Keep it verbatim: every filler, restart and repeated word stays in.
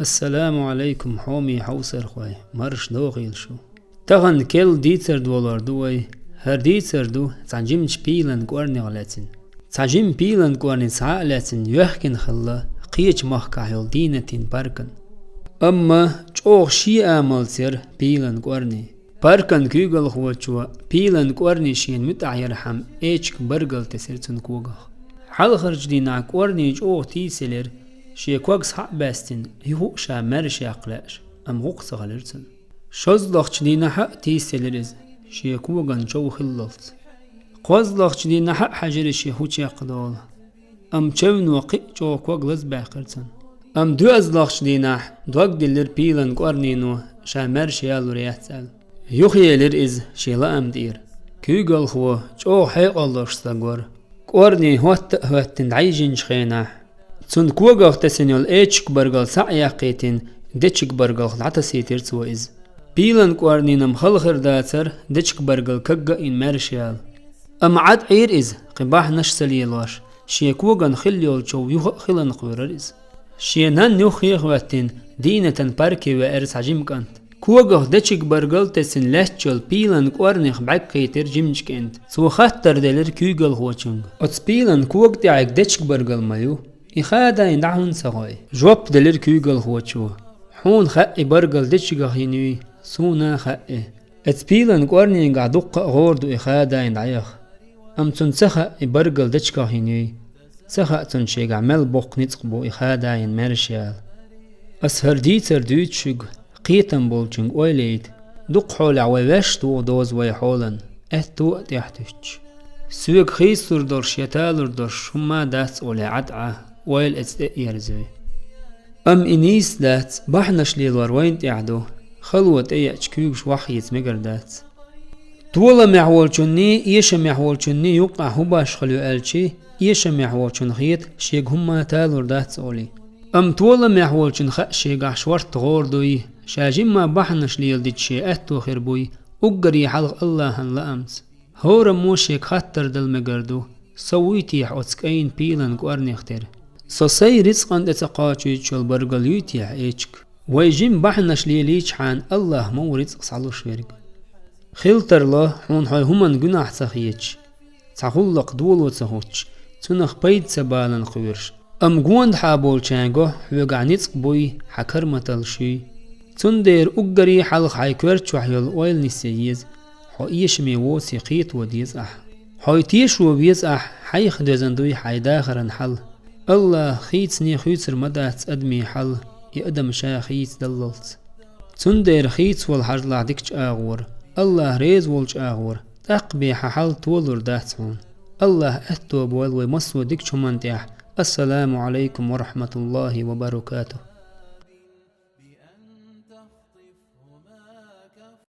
Ассаламу Ӏалайкум, хьоме хьовсархой, марша догӀийла шу. Тахан керла дийцар долор ду вай. ХӀара дийцар ду цхьа жимачу пийлан кӀорнех лаьцна. Цхьа жима пийлан кӀорни цхьаъ лаьцна йоьхкина хилла кхечу махкахь йолу дийнатийн паркан. Амма чӀогӀа шен амалца яра пийлан кӀорни. Паркан куьйгалхочо пийлан кӀорни шена муьтӀахь ярхьама эчиг баргал тесира цуьнан когах. Хьалхарчу дийнахь кӀорни чӀогӀа тийсаелира, шен ког схьа а баьстина, юха а ша маьрша яккха лаьаш, амма гӀуллакх ца хилира цуьнан. ШозлагӀчу дийнахь а тийсаелира иза, шен коган чов хиллалц. КхозлагӀчу дийнахь а хьаьжира шен хӀу чекхдолу. Амма чевно кхин а чӀогӀа ког лазабаьккхира цуьнан. Амма доьазлагӀчу дийнахь дог диллира пийлан кӀорнино, ша маьрша ялур яц аьлла. Юхаелира иза шен лаам тӀера. Куьйгалхо чӀогӀа хьекъал долуш стаг вара. КӀорни хӀотта а хӀоьттина дӀайижинчу хенахь, цуьнан когах тесина йолу эчиг баргал схьа а яккхийтина, дечиг баргалх дӀатасийтира цо иза. Пийлан кӀорнина-м хала хир дацара дечиг баргал кагга а йина маьрша яла. Амма Ӏад Ӏийра иза, кхин бахьанаш а ца лелош, шен коган хилла йолу чов юха а хиларна кхоьрара иза. Шен нанна юххе а хӀоьттина, дийнатан парке веара цхьа жима кӀант. Когах дечиг баргал тесина лаьтташ йолу пийлан кӀорнех бӀаьрг кхийтира жимачу кӀентан. Цо хаттар делира куьйгалхочуьнга: «Оцу пийлан кога тӀехь дечиг баргал ма ю? И хадайна дӀа хӀунда ца гӀой?» Жоп делира куьйгалхочо: «Хьуна хаьа и баргал дечигах йина юй, суна а хаьа и. Оцу пийлан кӀорнигахь дуккха а гӀора ду и хадайна дӀаяха. Амма цунна ца хаьа и баргал дечигах йина юй. Ца хаьа цунна шегахь мел боккха ницкъ бу и хадайна маьрша яла. Ас хӀара дийцар дуьйцу шуьга, кхетам болчуьнга ойла яйта. Дукха хьолехь вай ваьш туху доза вай хьолан, аьтто а тӀехь туьттуш. Соьга хийцалур долуш я талур долуш хӀумма а дац олий Ӏад Ӏа, ойла эца тӀе а ерзаве. Амма и нийса дац, бахьанаш лелор вайна тӀехь ду, хало тӀееача куьйгаш ваххийца мегар дац». Толамехь волчунний, эшамехь волчунний юккъехь хӀун баш хила ю аьлчи, эшамехь волчунна хета шега хӀумма а талур дац олий. Амма толамехь волчунна хаьа шегахь шорта гӀора дуй, ша жимма бахьанаш леладича шен аьтто хир буй, уггаре хьалха Аллахьан лаамца. ХӀораммо шега хаттар дала мегар ду: «Со вуй техьа оцу кӀайн пийлан кӀорнех тера? Со сайн рицкъан тӀе ца кхачуьйтуш йолу баргал юй техьа эчиг?» Вай жима бахьанаш лелийчхьана, Аллахь ма ву рицкъ схьалуш верг. Хила тарло хьуна хьо хӀуманна гуьнахь ца хеташ, цхьа гӀуллакх доло ца хӀуттуш, цунах пайда ца балан кхоьруш. Амма гондахьа болчаьрга хьоьгахь ницкъ буй, хьан карматалла шуьй. Цундела уггаре хьалха хьайн коьрта чохь йолу ойла нисъян еза, хьо эшаме воций кхето деза ахь. Хьо тешо веза ахь, хьайх доьзна дуй хьайн дахаран хьал. Аллахь хийцане хуьйцур ма дац адамийн хьал, и адам ша хийцадаллалц. Цундела хийцавала хьажалахь дикачу агӀора, Аллахь реза волчу агӀора, тӀаккха бен хьан хьал толур дац хьуна. Аллахь аьтто бойла вай массо а дикачу хӀуманна тӀехь. Ассаламу Ӏалайкум ва рахьматуллахӀи ва баракатухӀ.